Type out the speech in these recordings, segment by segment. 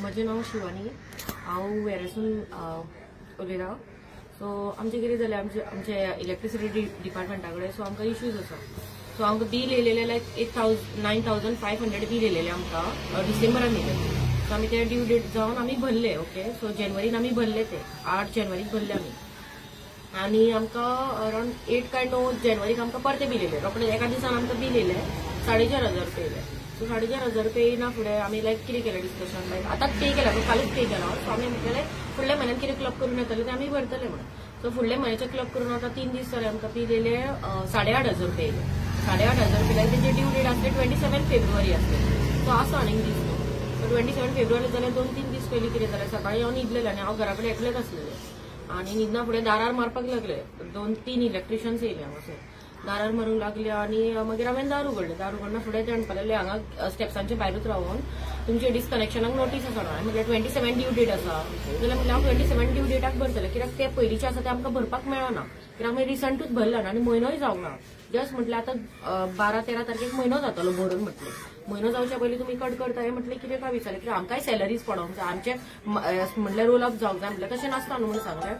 म्हजें नांव शिवानी, हांव वेरेसून उलयतां. सो आमचें कितें जालें, आमचे इलेक्ट्रिसिटी डिपार्टमेंटा कडेन सो आमकां इश्यूज आसा. सो आमकां बील येयलेलें लायक 8,000 9,500 बील येयलेलें आमकां डिसेंबरान येयलें. सो आमी ते ड्यू डेट जावन आमी भरले. ओके, सो जानेवारीन आमी भरले ते 8 जानेवारीक भरले आमी आनी आमकां अरावंड 8 काय 9 जानेवारीक आमकां परते बील येयलें. रोखडे एका दिसान आमकां बील येयलें 4,500 रुपया येयले. सो 4,500 रुपया येयना फुडें आमी लायक कितें केलें डिस्कशन, लायक आतांच पे केला, कालूच पे केला. सो आमी म्हटलें फुडल्या म्हयन्यान कितें क्लब करून येतलें तें आमी भरतले म्हणून. सो फुडल्या म्हयन्याचें क्लब करून आतां 3 दीस जाले आमकां बील येयले 8,500 रुपया येयले. 8,500 रुपया लायक तेजे ड्यू डेट आसले 27 फेब्रुवारी आसले. सो आसा आनीक दीस न्हू. सो 27 फेब्रुवारी जाल्यार 2-3 दीस पयलीं कितें जालें, सकाळीं हांव न्हिदलेलें आनी हांव घरा कडेन एकलेंच आसलेलें आनी न्हिदना फुडें दारार मारपाक लागले. 2-3 इलेक्ट्रिशियन्स येयले हांगासर, दारार मारूंक लागले आनी मागीर हांवें दार उगडलें. दार उगडना फुडें ते म्हणपाक लागले हांगा स्टेप्सांचे भायरूच रावन तुमचे डिस्कनेक्शनाक नोटीस आसा. हांवें म्हटलें 27 ड्यू डेट आसा जाल्यार म्हटलें हांव 27 ड्यू डेटाक भरतलें, कित्याक ते पयलींचे आसा ते आमकां भरपाक मेळना, कित्याक आमी रिसंटूच भरला आनी म्हयनोय जावंक ना. जस्ट म्हटलें आतां 12-13 तारखेक म्हयनो जातलो भरून, म्हटलें म्हयनो जावच्या पयलीं तुमी कट करता हें म्हटलें कितें काय विचारलें, कित्याक आमकांय सॅलरीज पडोंक जाय, आमचें म्हटलें रोल अप जावंक जाय म्हटलें तशें नासता न्हू म्हणून सांगलें.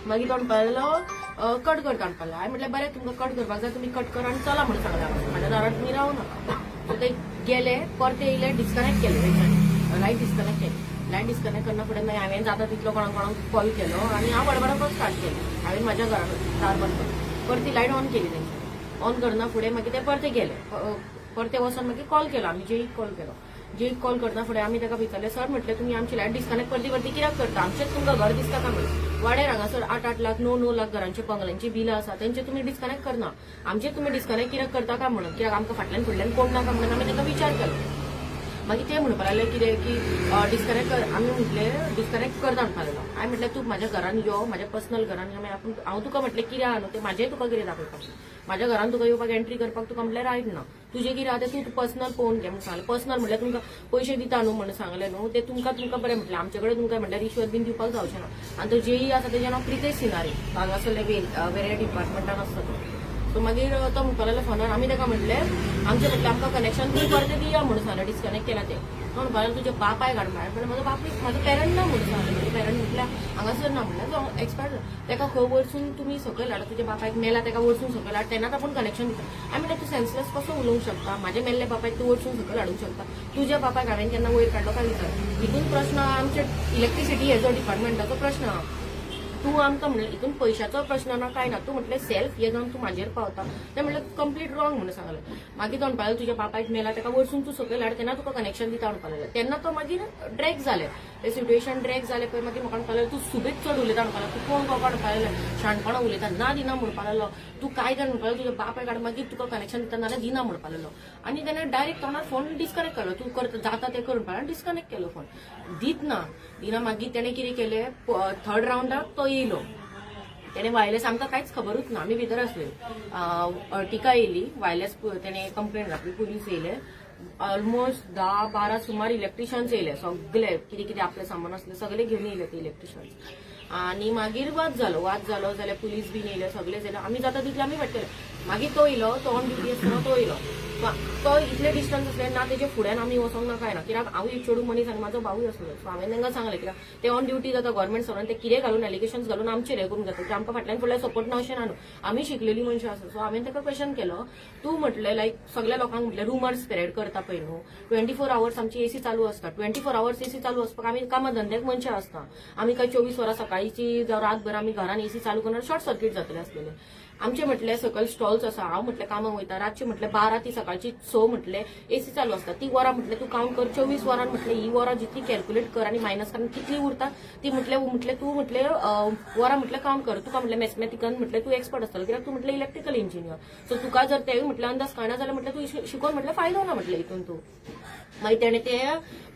मागीर तो म्हणपाक लागलो कट करता म्हणपाक लागलो. हांवें म्हटलें बरें तुमकां कट करपाक जाय तुमी कट करा आनी चला म्हणून सांगलें, म्हाज्या दारार तुमी रावं नाका. सो ते गेले, परते येयले, डिस्कनेक्ट केले तेंच्यांनी, लायट डिस्कनेक्ट केली. लायट डिस्कनेक्ट करना फुडें मागीर हांवें जाता तितलो कोणाक कोणाक कॉल केलो आनी हांव बडबडपाक स्टार्ट केलें. हांवें म्हाज्या घरान दार बंद करून परती लायट ऑन केली तेंच्यांनी. ऑन करना फुडें मागीर ते परते गेले, परते वचोन मागीर कॉल केलो आमी, जेईक कॉल केलो. जेईक कॉल करना फुडें आमी ताका विचारलें, सर म्हटलें तुमी आमची लायट डिस्कनेक्ट परती परती कित्याक करता, आमचेच तुमकां घर दिसता काय म्हणून. वाड्यार हांगासर 8-8 लाख 9-9 लाख घरांचे बंगल्यांची बिलां आसा, तेंचे तुमी डिस्कनेक्ट करना, आमचे तुमी डिस्कनेक्ट कित्याक करता काय म्हणून, कित्याक आमकां फाटल्यान फुडल्यान कोण नाका म्हणून आमी ताका विचार केलो. मागीर ते म्हणपाक लागले कितें की डिस्कनेक्ट कर, आमी म्हटलें डिस्कनेक्ट करता म्हणपाक लागलो. हांवें म्हटलें तूं म्हाज्या घरान यो, म्हाज्या पर्सनल घरान यो, आपूण हांव तुका म्हटलें कितें आहा न्हू तें म्हाजें तुका कितें दाखयता, म्हाज्या घरान तुका येवपाक एंट्री करपाक तुका म्हटलें रायट ना, तुजें कितें आहा तें तूं पर्सनल पळोवन घे म्हणून सांगलें. पर्सनल म्हटल्यार तुमकां पयशे दिता न्हू म्हणून सांगलें न्हू, ते तुमकां तुमकां बरें म्हटलें, आमचे कडेन तुमकां म्हटल्यार रिश्वत बीन दिवपाक जावचें ना. आनी तो जेई आसा तेजें नांव प्रितेश सिनारी, हांगासरले वेरे डिपार्टमेंटान आसता तो. सो मागीर तो म्हणपाक लागलो फोनार, आमी ताका म्हटलें आमचें म्हटलें आमकां कनेक्शन तुमी परतें दिया म्हणून सांगलें, डिस्कनेक्ट केला तें. तो म्हणपाक लागलो तुज्या बापायक हाड म्हळ्यार म्हजो बापूय म्हाजो पेरंट ना म्हणून सांगलें, म्हजो पेरंट म्हटल्यार हांगासर ना म्हटल्यार तो एक्सपायर्ड, ताका खंय वचून तुमी सकयल हाडा, तुज्या बापायक मेला ताका वचून सकयल हाड, तेन्नाच आपूण कनेक्शन दिता. हांवें म्हटलें तूं सेन्सलेस कसो उलोवंक शकता, म्हाज्या मेल्ल्या बापायक तूं वचून सकयल हाडूंक शकता, तुज्या बापायक हांवें केन्ना वयर काडलो काय विचार. हितून प्रश्न आमचे इलेक्ट्रिसिटी हेजो डिपार्टमेंटाचो प्रश्न आहा, तूं आमकां म्हणलें हितून पयशाचो प्रश्न ना काय ना, तूं म्हटलें सेल्फ हे जावन तूं म्हाजेर पावता, तें म्हणलें कंप्लीट रॉंग म्हणून सांगलें. मागीर तो म्हणपाक लागलो तुज्या बापायक मेला ताका वचून तूं सकयल हाड तेन्ना तुका कनेक्शन दिता म्हणपाक लागलो. तेन्ना तो मागीर ड्रॅग जालें, तें सिट्युएशन ड्रॅग जालें पळय. मागीर म्हाका म्हणपाक लागलो तूं सुबेज चड उलयता म्हणपाक लागलो, तूं कोण कोण म्हणपाक लागलो, शाणपणां उलयता ना दिना म्हणपाक लागलो, तूं काय जाण म्हणपाक लागलो, तुज्या बापायक हाड मागीर तुका कनेक्शन दिता नाल्यार दिना म्हणपाक लागलो. आनी तेणें डायरेक्ट तोंडार फोन डिस्कनेक्ट केलो, तूं करता जाता तें कर म्हणपाक लागलो, डिस्कनेक्ट केलो फोन. दीत ना दिना मागीर तेणें कितें केलें, थर्ड रावंडाक तो येयलो, तेणें वायरलेस आमकां कांयच खबरूच ना, आमी भितर आसले. अर्टिका येयली, वायरलेस तेणें कंप्लेन घातली, पुलीस येयले, ऑलमोस्ट 10-12 सुमार इलेक्ट्रिशियन्स येयले, सगळे कितें कितें आपलें सामान आसलें सगळे घेवन येयले ते इलेक्ट्रिशियन्स. आनी मागीर वाद जालो, वाद जालो जाल्यार पुलीस बीन येयले, सगळे जाले, आमी जाता तितले आमी फाटले. मागीर तो येयलो, तो ऑन ड्युटी आसतना तो येयलो, तो इतले डिस्टन्स आसले ना तेजे फुड्यान आमी वचोंक ना काय ना, कित्याक हांव एक चेडूं मनीस आनी म्हाजो भावूय आसलो. सो हांवें तांकां सांगलें कित्याक ते ऑन ड्युटी जाता गव्हर्मेंट सर्वंट, ते कितें घालून एलिगेशन्स घालून आमचेर हें करूंक जाता, कित्याक आमकां फाटल्यान फुडल्यान सपोर्ट ना अशें ना न्हू, आमी शिकलेली मनशां आसा. सो हांवें ताका क्वेशन केलो, तूं म्हटलें लायक सगल्या लोकांक म्हटलें रुमर्स स्प्रेड करता पळय न्हू, 24 आवर्स आमची एसी चालू आसता, 24 आवर्स एसी चालू आसपाक आमी कामा धंद्याक मनशां आसता, आमी काय 24 वरां सकाळची जावं रातभर आमी घरान एसी चालू करणार शॉर्ट सर्कीट जातलें आसलेलें. आमचे म्हटलें सकयल स्टॉल्स आसा, हांव म्हटलें कामाक वयता, रातचें म्हटलें 12 ती सकाळची 6 म्हटलें एसी चालू आसता, ती वरां म्हटलें तूं कावंट कर, 24 वरां म्हटलें ही वरां जितली कॅल्क्युलेट कर आनी मायनस कर कितली उरता ती म्हटलें म्हटलें तूं म्हटलें वरां म्हटलें कावंट कर, तुका म्हटलें मॅथमॅटिकल म्हटलें तूं एक्सपर्ट आसतलो कित्याक तूं म्हटलें इलेक्ट्रिकल इंजिनियर, सो तुका जर तेवूय म्हटलें अंदाज कळना जाल्यार म्हटलें तूं शिकोवन म्हटलें फायदो ना म्हटलें हितून तूं. मागीर तेणें ते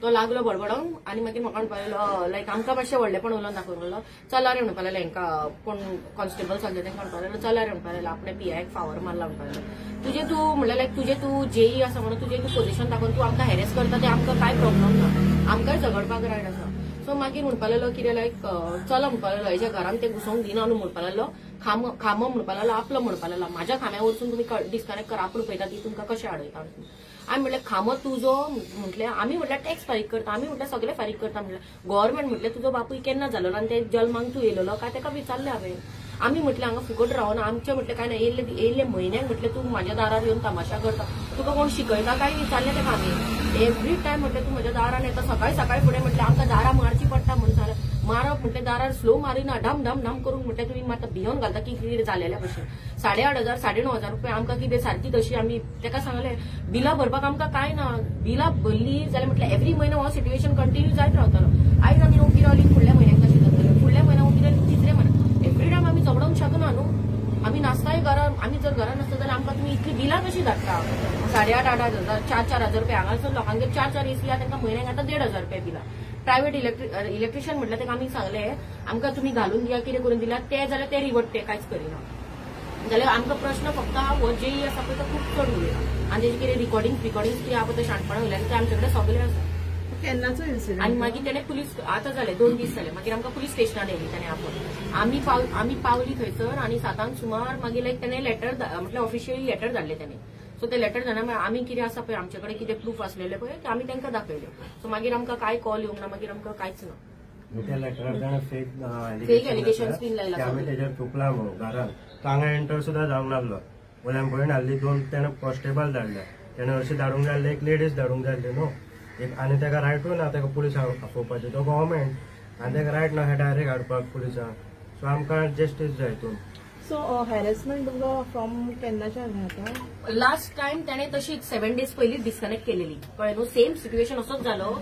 तो लागलो बडबडोंक आनी मागीर म्हाका म्हणपाक लागलो लायक आमकां मातशें व्हडलेपण उलोवन दाखोवंक लागलो, चला रे म्हणपाक लागलो हेंकां कोण कॉन्स्टेबल्स आसले तेंकां म्हणपाक लागलो चला रे म्हणपाक लागलो, आपणें पीआयक फावर मारला म्हणपाक लागलो, तुजें तूं म्हणल्यार लायक तुजें तूं जेई आसा म्हणून तुजें तूं पोजिशन दाखोवन तूं आमकां हॅरेस करता, तें आमकां कांय प्रॉब्लम ना, आमकांय झगडपाक रायट आसा. सो मागीर म्हणपाक लागलो कितें लायक चला म्हणपाक लागलो, हेच्या घरान ते घुसोवंक दिना न्हू म्हणपाक लागलो, खांबो म्हणपाक लागलो आपलो म्हणपाक लागलो, म्हाज्या खांब्या वरसून तुमी डिस्कनेक्ट करा, आपूण पळयता ती तुमकां कशें हाडयता. आमी म्हटलें खांबो तुजो म्हटलें आमी म्हटल्यार टॅक्स फारीक करता, आमी म्हटल्यार सगळे फारीक करता, म्हटल्यार गव्हर्मेंट म्हटलें तुजो बापूय केन्ना जालो आनी ते जल्माक तूं येयलेलो काय तेका विचारलें हांवें. आमी म्हटलें हांगा फुकट रावना, आमचें म्हटलें काय ना, येयल्ले म्हयन्याक म्हटलें तूं म्हाज्या दारार येवन तमाशा करता, तुका कोण शिकयता काय विचारलें तेका आमी. एवरी टायम म्हटलें तूं म्हज्या दारान येता सकाळी सकाळी फुडें म्हटलें आमकां दारां मारची पडटा म्हणून सांगलें. मारप म्हटलें दारार स्लो मारिना, ढम ढम ढम करून म्हटलें तुमी मात भियोन घालता की कितें जालेल्या भशेन. 8,500 9,500 रुपया आमकां कितें सारकी तशी आमी तेका सांगलें बिलां भरपाक आमकां कांय ना, बिलां भरली जाल्यार म्हटलें एवरी म्हयनो हो सिट्युएशन कंटिन्यू जायत रावतलो. आयज आमी ओगी रावली फुडल्या म्हयन्याक कशें जातलें, फुडल्या म्हयन्याक ओगी रावली तिसऱ्या म्हयन्याक, एवरी टायम आमी झगडोंक शकना न्हू. आमी नासताय घरान, आमी जर घरान नासता जाल्यार आमकां तुमी इतली बिलां कशी धाडटा? 8,500 8,000 4-4,000 रुपया. हांगासर लोकांगेर 4-4 एसी आहा, तांकां म्हयन्याक आतां 1,500 रुपया बिलां. प्रायव्हेट इलेक्ट्रिशियन म्हटल्यार ताका आमी सांगलें आमकां तुमी घालून दिया कितें करून दिला, ते जाल्यार ते रिवट ते कांयच करिना. जाल्यार आमकां प्रश्न फक्त हो जेई आसा पळय तो खूब चड उलयता आनी तेजें कितें रिकॉर्डिंग कितें आहा पळय ते शाणपणां उलयता ते आमचे कडेन सगळें आसा. केन्नाचो इन्सिडंट? आनी मागीर तेणें पुलीस आतां जालें 2 दीस जाले, मागीर आमकां पुलीस स्टेशनार येयली तेणें आपोवन. आमी पावली थंयसर आनी 7 सुमार मागीर लायक तेणें लेटर म्हटल्यार ऑफिशियली लेटर धाडलें तेणें. सो ते लेटर धाडना आमी कितें आसा पळय आमचे कडेन कितें प्रूफ आसलेले पळय ते आमी तांकां दाखयले. सो मागीर आमकां कांय कॉल येवंक ना, मागीर आमकां कांयच ना. त्या लेटरार ताणें फेक एलिगेशन्स बीन लायला, आमी तेजेर थुकला म्हणून घरान, तो हांगा एंटर सुद्दां जावंक नासलो. वयल्यान भयण हाडली 2, तेणें कॉन्स्टेबल धाडले, तेणें हरशीं धाडूंक जाय आसलें एक लेडीज धाडूंक जाय आसली न्हू एक, आनी तेका रायटूय ना तेका पुलीस आपोवपाचें, तो गव्हर्मेंट आनी तेका रायट ना हे डायरेक्ट हाडपाक पुलिसांक. सो आमकां जस्टीस जाय हितून. सो हॅरेसमेंट तुमकां फ्रॉम केन्नाच्यान आतां? लास्ट टायम तेणें तशी 7 डेज पयलीं डिस्कनेक्ट केलेली, कळ्ळें न्हू. सेम सिट्युएशन असोच जालो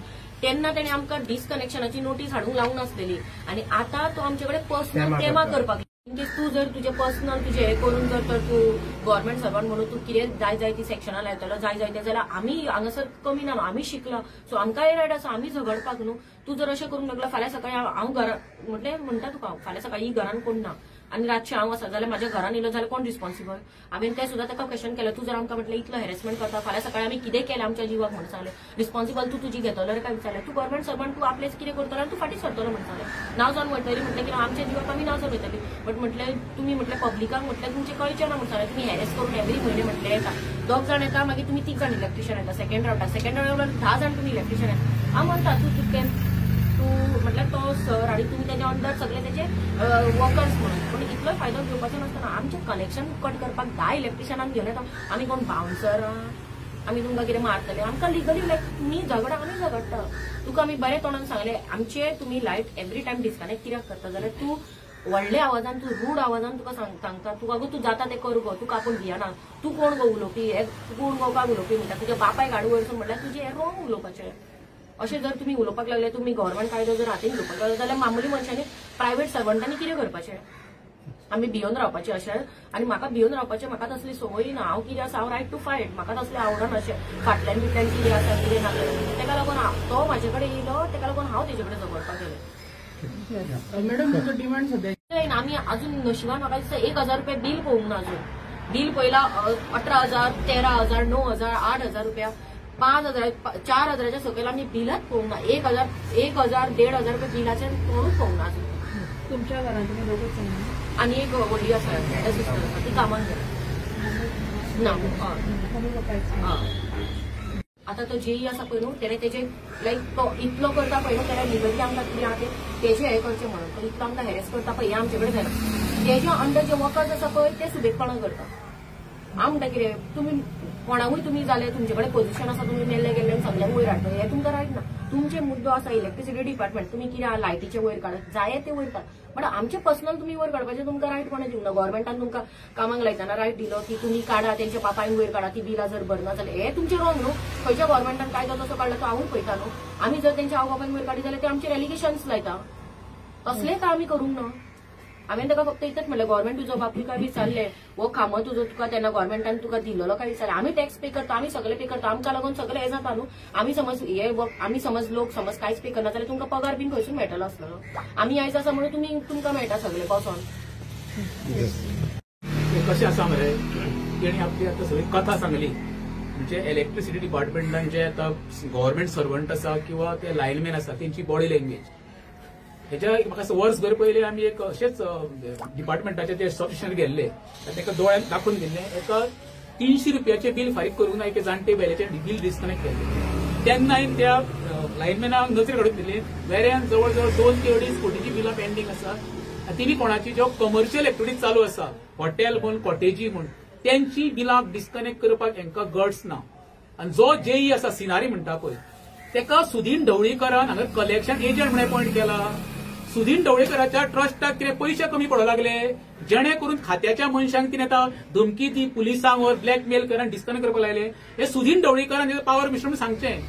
तेन्ना तेणें आमकां डिस्कनेक्शनाची नोटीस हाडूंक लावंक नासलेली आनी आतां तो आमचे कडेन पर्सनल तेमा करपाक. इनकेस तूं जर तुजें पर्सनल तुजें हें करून जर तर तूं गव्हर्मेंट सर्वंट म्हणून तूं कितें जाय जाय ती सेक्शनां लायतलो जाय जाय तें जाल्यार आमी हांगासर कमी ना, आमी शिकला सो आमकांय रायट आसा आमी झगडपाक न्हू. तूं जर अशें करूंक लागला फाल्यां सकाळी हांव घरा म्हटलें म्हणटा तुका हांव फाल्यां सकाळी घरान कोण ना आनी रातचें हांव आसा जाल्यार म्हाज्या घरान येयलो जाल्यार कोण रिस्पॉन्सिबल? हांवें तें सुद्दां ताका क्वेश्चन केलें, तूं जर आमकां म्हटलें इतलो हॅरेसमेंट करता फाल्यां सकाळी आमी कितें केलें आमच्या जिवाक म्हणून सांगलें, रिस्पॉन्सिबल तूं तुजी घेतलो रे काय विचारलें, तूं गव्हर्मेंट सर्वंट तूं आपलेच कितें करतलो आनी तूं फाटीं सरतलो म्हणून सांगलें. नांव जावन वयतली म्हटलें की आमच्या जिवाक आमी नांव जावन वयतली, बट म्हटलें तुमी म्हटलें पब्लिकाक म्हटलें तुमचें कळचें ना म्हणून सांगलें. तुमी हॅरेस करून एवरी म्हयने म्हटलें येता 2 जाण येता, मागीर तुमी 3 जाण इलेक्ट्रिशियन येता, सेकंड रावंडाक 10 जाण तुमी इलेक्ट्रिशियन येता. हांव म्हणटा तूं तुकें तूं म्हटल्यार तो सर आनी तुमी तेज्या अंडर सगळे तेजे वर्कर्स म्हणून, पूण इतलो फायदो घेवपाचो नासतना आमचें कनेक्शन कट करपाक 10 इलेक्ट्रिशियनांक घेवन येता. आमी कोण बाउन्सर आमी तुमकां कितें मारतले? आमकां लिगली लायक तुमी झगडा आमी झगडटा. तुका आमी बरें तोंडान सांगलें आमचे तुमी लायट एवरी टायम डिस्कनेक्ट कित्याक करता जाल्यार तूं व्हडल्या आवाजान तूं रूड आवाजान तुका सांगता तुका गो तूं जाता तें कर गो, तुका आपूण भियना, तूं कोण गो उलोवपी, हे कोण गो काय उलोवपी म्हणटा, तुज्या बापायक हाडू वयरसून म्हणल्यार तुजें हें रोंग उलोवपाचें. अशें जर तुमी उलोवपाक लागले, तुमी गव्हर्मेंट कायदो जर हातीन घेवपाक लागले जाल्यार मामुली मनशांनी प्रायव्हेट सर्वंटांनी कितें करपाचें? आमी भियोन रावपाचें अशें? आनी म्हाका भियोन रावपाचें म्हाका तसली संवय ना. हांव कितें आसा हांव रायट टू फायट, म्हाका तसलें आवडना अशें फाटल्यान बिटल्यान कितें आसा कितें ना. तेका लागून तो म्हाजे कडेन येयलो, तेका लागून हांव तेजे कडेन झगडपाक गेलें. मॅडम तुमचो डिमांड सद्या आमी अजून नशिबान म्हाका दिसता 1,000 रुपया बील पळोवंक ना अजून. बील पळयला 18,000, 13,000, 9,000, 8,000 रुपया, 5,000, 4,000च्या सकयल आमी बिलाच पळोवंक ना. 1,000, 1,000, 1,500 रुपया बिलाचेर कोणूच पळोवंक ना अजून. तुमच्या घरांत तुमी दोगूच जाण आनी एक व्हडली आसा सिस्टर आसा ती कामाक गेला ना. आतां तो जेई आसा पळय न्हू तेणें तेजे लायक तो इतलो करता पळय न्हू तेणें लिगली आमकां कितें आहा तें तेजें हें करचें म्हणून तो इतलो आमकां हॅरेस करता पळय हें आमचे कडेन जायना. तेज्या अंडर जे वर्कर्स आसा पळय ते सुबेजपणां करता. हांव म्हणटा कितें तुमी कोणाकूय तुमी जाले तुमचे कडेन पोझिशन आसा तुमी मेल्ले गेल्ले सगल्यांक वयर हाडटा हें तुमकां रायट ना. तुमचे मुद्दो आसा इलेक्ट्रिसिटी डिपार्टमेंट, तुमी कितें लायटीचे वयर काडत जाय ते वयर काड, बट आमचे पर्सनल तुमी वयर काडपाचें तुमकां रायट कोणें दिवंक ना. गव्हर्मेंटान तुमकां कामाक लायतना रायट दिलो की तुमी काडा तेंच्या बापायन वयर काडा ती बिलां जर भरना जाल्यार हें तुमचें रॉंग न्हू. खंयच्या गव्हर्मेंटान कायदो तसो काडला तो हांवूय पळयता न्हू. आमी जर तेंच्या आवय बापायन वयर काडी जाल्यार ते आमचेर एलिगेशन्स लायता, तसलें काय आमी करूंक ना. हांवें ताका फक्त इतलेंच म्हणलें गव्हर्मेंट तुजो बापूय काय विचारलें हो खांबो तुजो तुका तेन्ना गव्हर्मेंटान तुका दिलेलो काय विचारलें. आमी टॅक्स पे करता, आमी सगळे पे करता, आमकां लागून सगळें हें जाता न्हू. आमी समज हे आमी समज लोक समज कांयच पे करना जाल्यार तुमकां पगार बीन खंयसून मेळटलो आसलो. आमी आयज आसा म्हणून तुमी तुमकां मेळटा सगळें बसोन. कशें आसा मरे तेणी आपली आतां सगळी कथा सांगली, म्हणजे इलेक्ट्रिसिटी डिपार्टमेंटान जे आतां गव्हर्मेंट सर्वंट आसा किंवा ते लायनमॅन आसा तेंची बॉडी लँग्वेज हेच्या म्हाका वर्सभर पयलीं आमी एक अशेंच डिपार्टमेंटाचे ते सबस्टेशन गेल्ले आनी ताका दोळ्यान दाखोवन दिल्लें एका 300 रुपयाचे बील फारीक करूंक ना एके जाणटे बायलेचें बील डिस्कनेक्ट केलें. तेन्ना हांवें त्या लायनमॅनाक नजर काडून दिली. वेऱ्यान जवळ जवळ 2 ते 2.5 कोटीची बिलां पेंडींग आसा आनी ती बी कोणाची ज्यो कमर्शियल एक्टिविटीज चालू आसा, हॉटेल म्हूण, कॉटेजी म्हूण, त्यांची बिलां डिस्कनेक्ट करपाक हेंकां गट्स ना. आनी जो जेई आसा सिनारी म्हणटा पळय तेका सुदीन ढवळीकरान हांगा कलेक्शन एजंट म्हूण अपॉयंट केला. सुदीन ढवळीकराच्या ट्रस्टाक कितें पयशे कमी पडोंक लागले, जेणे करून खात्याच्या मनशांक कितें आतां धमकी दी, पुलिसांक वर ब्लॅकमेल करून डिस्कनेक्ट करपाक लागले. हे सुदीन ढवळीकरान पावर मिनिस्टर म्हणून सांगचें.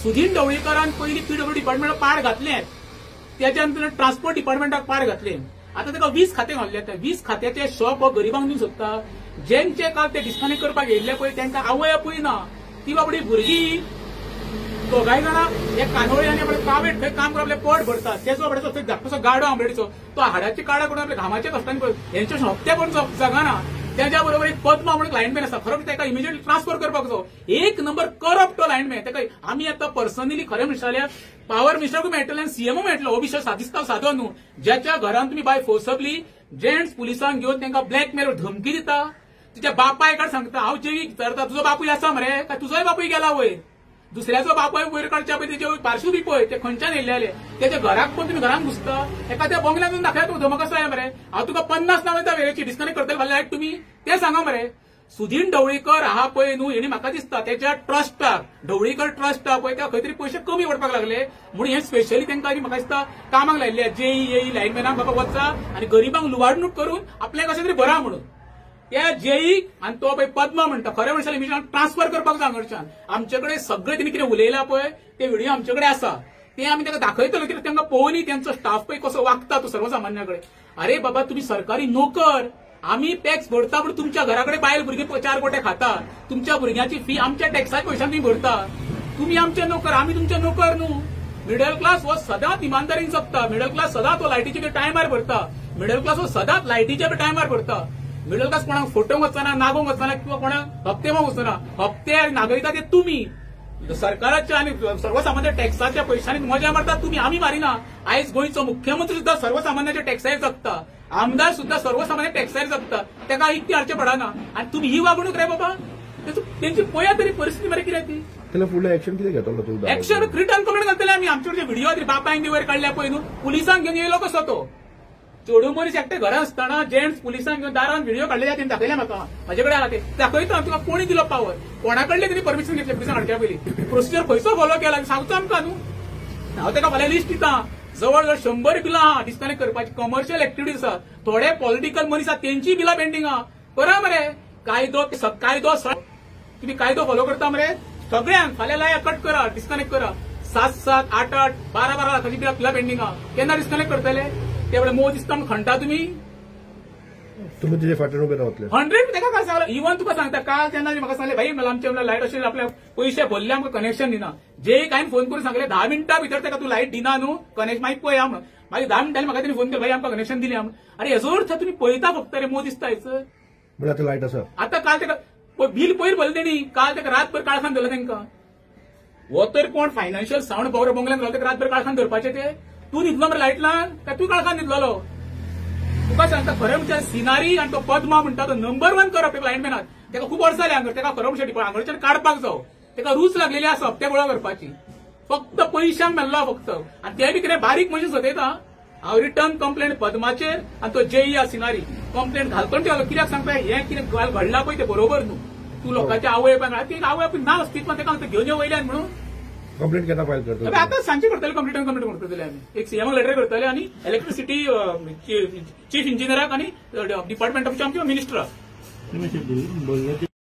सुदीन ढवळीकरान पयलीं पीडब्ल्यू डिपार्टमेंटाक पार घातलें, त्याच्या नंतर ट्रान्सपोर्ट डिपार्टमेंटाक पार घातलें. आतां ताका 20 खातें घातले. 20 खात्याचे शॉप हो गरिबांक दिवंक सोदता. जेंचे काल ते डिस्कनेक्ट करपाक येयल्ले पळय तांकां आवय आपूय ना, ती बाबडी भुरगीं दोगांय जाणां हे कानोळे आनी आपले प्रायव्हेट खंय काम करून आपलें पोट भरतात. तेचो बाबड्याचो थंय धाकटोसो गाडो आंबेडीचो, तो हाडाची काडा करून आपल्या घामाच्या कश्टांनी हेंचे हप्ते भरून जगना. त्याच्या बरोबर एक पद्मा म्हणून लायनमॅन आसा, खरो ताका इमिजिएटली ट्रान्सफर करपाक जाय. एक नंबर करप्ट तो लायनमॅन. ताका आमी आतां पर्सनली खरें म्हणशात जाल्यार पावर मिनिस्टराकूय मेळटलें आनी सीएमओ मेळटलो. हो विशय दिसता सादो न्हू. ज्याच्या घरान तुमी बाय फोर्सबली जेंट्स पुलिसांक घेवन तांकां ब्लॅकमेल धमकी दिता, तुज्या बापाय कडेन सांगता हांव जेवी विचारता तुजो बापूय आसा मरे काय तुजोय बापूय गेला वयर, दुसऱ्याचो बापूय वयर काडच्या पळय तेजे पार्श्व बी पळय ते खंयच्यान येयल्ले, तेच्या घराक पण तुमी घरान घुसता, एका त्या बंगल्यान दाखया तूं धमक आसा मरे, हांव तुका 50 नांव येता वेळेची डिस्कनेक्ट करतले फाल्यां लायट तुमी ते सांगा मरे. सुदीन ढवळीकर आहा पळय न्हू, हेणी म्हाका दिसता तेच्या ट्रस्टाक, ढवळीकर ट्रस्ट आहा पळय, त्या खंय तरी पयशे कमी पडपाक लागले म्हणून हे स्पेशली तांकां म्हाका दिसता कामाक लायिल्ले जेई एई लायनमॅनाक बाबा वचा आनी गरिबांक लुवाडणूक करून आपल्याक कशें तरी बरा म्हणून. त्या जेई आनी तो पळय पद्मा म्हणटा, खरें म्हणशात इमिजिएट ट्रान्सफर करपाक जाय हांगच्यान. आमचे कडेन सगळे तेणी कितें उलयलां पळय ते व्हिडिओ आमचे कडेन आसा, ते आमी ताका दाखयतले कित्याक तांकां पळोवनी तेंचो स्टाफ पळय कसो वागता तो सर्वसामान्या कडेन. अरे बाबा तुमी सरकारी नोकर, आमी टॅक्स भरता पूण तुमच्या घरा कडेन बायल भुरगीं 4 गोटे खाता, तुमच्या भुरग्यांची फी आमच्या टॅक्साच्या पयशान तुमी भरता, तुमी आमचे नोकर, आमी तुमचे नोकर न्हू. मिडल क्लास हो सदांच इमानदारीन जगता, मिडल क्लास सदांच हो लायटीचे टायमार भरता, मिडल क्लास हो सदांच लायटीच्या टायमार भरता. मिडल क्लास कोणाक फोटोंक वचना, नागोंक वचना किंवा कोणाक हप्ते मागूंक वचना. हप्ते आनी नागरिका ते तुमी सरकाराच्या आनी सर्वसामान्य टॅक्साच्या पयशांनी मजा मारता तुमी, आमी मारिना. आयज गोंयचो मुख्यमंत्री सुद्दां सर्वसामान्याच्या टॅक्साचेर जगता, आमदार सुद्दां सर्वसामान्य टॅक्साचेर जगता, ताका इतकी हाडचें पडना. आनी तुमी ही वागणूक रे बाबा, तेंची पळया तरी परिस्थिती मरे कितें ती. फुडलें एक्शन कितें घेतलो तूं? एक्शन रिटर्न कंप्लेंट घालतले आमी. आमचे व्हिडिओ बापायन बी वयर काडल्या पळय न्हू, पुलिसांक घेवन येयलो कसो तो चेडू मनीस एकटे घरा आसतना जेंट्स पुलिसांक घेवन दारान व्हिडिओ काडलेले तेणी दाखयले म्हाका, म्हाजे कडेन आहा ते दाखयता. तुका कोणी दिलो पावर, कोणा कडले तेणी परमिशन घेतले पुलिसांक हाडच्या पयलीं, प्रोसिजर खंयचो फॉलो केला सांगचो आमकां न्हू. हांव ताका फाल्यां लिस्ट दिता, जवळ जवळ 100 बिलां आहा डिस्कनेक्ट करपाची, कमर्शियल एक्टिविटीज आसा, थोडे पॉलिटिकल मनीस आहा तेंची बिलां पेंडींग आहा. करा मरे कायदो, कायदो तुमी कायदो फॉलो करता मरे सगळ्यांक. फाल्यां लाया कट करा, डिस्कनेक्ट करा. 7 7 8 8 12 12 लाखाची बिलां पेंडींग आहा, केन्ना डिस्कनेक्ट करतले? ते वेळे मोह दिसता म्हणून खणटा तुमी, तुमी तुजे फाटल्यान उबे रावतले 100. ताका काय सांगला इवन तुका सांगता काल तेन्ना म्हाका सांगले भाई मला आमचे लायट अशें आपल्या पयशे भरले आमकां कनेक्शन दिना. जे कांय फोन करून सांगले 10 मिनटां भितर ताका तूं लायट दिना न्हू कनेक्शन मागीर पळया म्हणून. मागीर 10 मिनटांनी म्हाका तेणी फोन केलो भाई आमकां कनेक्शन दिलें म्हणून. अरे हेजो अर्थ तुमी पळयता फक्त रे मोह दिसता हेच. आतां लायट आसा, आतां काल ताका बील पयर भरलें तेणी, काल ताका रातभर काळखान धरलें तांकां. हो तर कोण फायनान्शियल सावंड बरो बंगल्यान रावता ताका रातभर काळखान धरपाचें ते? तूं न्हिदलो मरे लायट लावन काय तूं काळखान न्हिदलोलो? तुका सांगता खरें म्हणजे सिनारी आनी तो पद्मा म्हणटा तो नंबर 1 करप लायनमॅनाक. ताका खूब वर्सां जालीं हांगर, ताका खरो म्हणजे हांगरच्यान काडपाक जावो. ताका रूच लागलेली आसा हप्ते गोळा करपाची, फक्त पयशांक मेल्लो फक्त. आनी ते बी कितें बारीक मनीस सतयता. हांव रिटर्न कंप्लेंट पद्माचेर आनी तो जेई आ सिनारी कंप्लेंट घालतो घालतो. कित्याक सांगता हें कितें घडलां पळय तें बरोबर न्हू. तूं लोकांच्या आवय बापायक आवय बापूय ना अस्तित्वान ताका घेवन यो वयल्यान म्हणून कंप्लेंट केन्ना फायल करतले? आतां सांजचे करतले कंप्लेंट, कंप्लेंट करतले आमी. एक सीएमआक लेटर करतले आनी इलेक्ट्रिसिटी चीफ इंजिनियराक आनी डिपार्टमेंट ऑफिसाक किंवा मिनिस्टराक. बोलले.